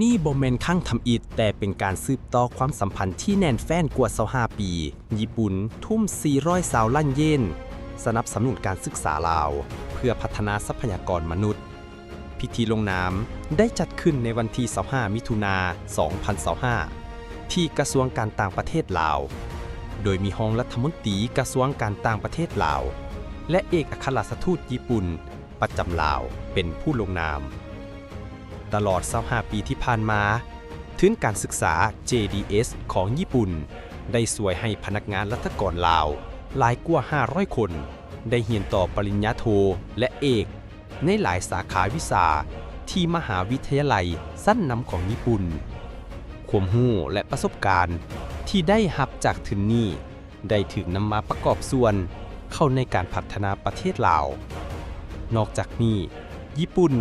ນີ້ບໍ່ແມ່ນຄັ້ງທຳອິດ, ແຕ່ເປັນການສືບຕໍ່ຄວາມສຳພັນທີ່ແໜ້ນແຟ້ນກວ່າຊາວຫ້າປີ. ຍີ່ປຸ່ນທຸ່ມສີ່ຮ້ອຍຊາວລ້ານເຢນ ສະໜັບສະໜູນການສຶກສາລາວ ເພື່ອພັດທະນາຊັບພະຍາກອນມະນຸດ. ພິທີລົງນາມໄດ້ຈັດຂຶ້ນໃນວັນທີຊາວຫ້າ ມິຖຸນາ ສອງພັນຊາວຫ້າ ທີ່ກະຊວງການຕ່າງປະເທດລາວ, ໂດຍມີຮອງລັດຖະມົນຕີກະຊວງການຕ່າງປະເທດລາວ ແລະ ເອກອັກຄະລັດຖະທູດຍີ່ປຸ່ນປະຈຳລາວເປັນຜູ້ລົງນາມ. ຕະຫຼອດຊາວຫ້າປີທີ່ຜ່ານມາ, ທຶນການສຶກສາ ເຈດີເອສ ຂອງຍີ່ປຸ່ນ ໄດ້ຊ່ວຍໃຫ້ພະນັກງານລັດຖະກອນລາວຫຼາຍກວ່າຫ້າຮ້ອຍຄົນ ໄດ້ຮຽນຕໍ່ປະລິນຍາໂທ ແລະ ເອກ ໃນຫຼາຍສາຂາວິຊາທີ່ມະຫາວິທະຍາໄລຊັ້ນນຳຂອງຍີ່ປຸ່ນ. ຄວາມຮູ້ ແລະ ປະສົບການທີ່ໄດ້ຮັບຈາກທຶນນີ້ ໄດ້ຖືກນຳມາປະກອບສ່ວນເຂົ້າໃນການພັດທະນາປະເທດລາວ. ນອກຈາກນີ້, ຍີ່ປຸ່ນ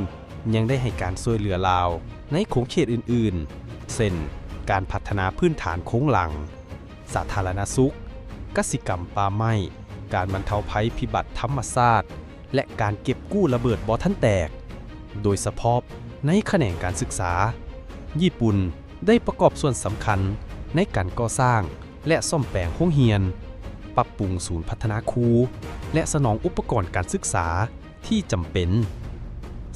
ຍັງໄດ້ໃຫ້ການຊ່ວຍເຫຼືອລາວໃນຂົງເຂດອື່ນໆ ເຊັ່ນ ການພັດທະນາພື້ນຖານໂຄງຫຼັງ, ສາທາລະນະສຸກ, ກະສິກຳປ່າໄມ້, ການບັນເທົາໄພພິບັດທຳມະຊາດ ແລະ ການເກັບກູ້ລະເບີດບໍ່ທັນແຕກ. ໂດຍສະເພາະໃນຂະແໜງການສຶກສາ, ຍີ່ປຸ່ນໄດ້ປະກອບສ່ວນສຳຄັນໃນການກໍ່ສ້າງ ແລະ ສ້ອມແປງໂຮງຮຽນ, ປັບປຸງສູນພັດທະນາຄູ ແລະ ສະໜອງອຸປະກອນການສຶກສາທີ່ຈຳເປັນ.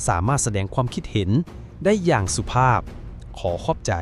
ສາມາດສະແດງຄວາມຄິດເຫັນໄດ້ຢ່າງສຸພາບ. ຂໍຂອບໃຈ.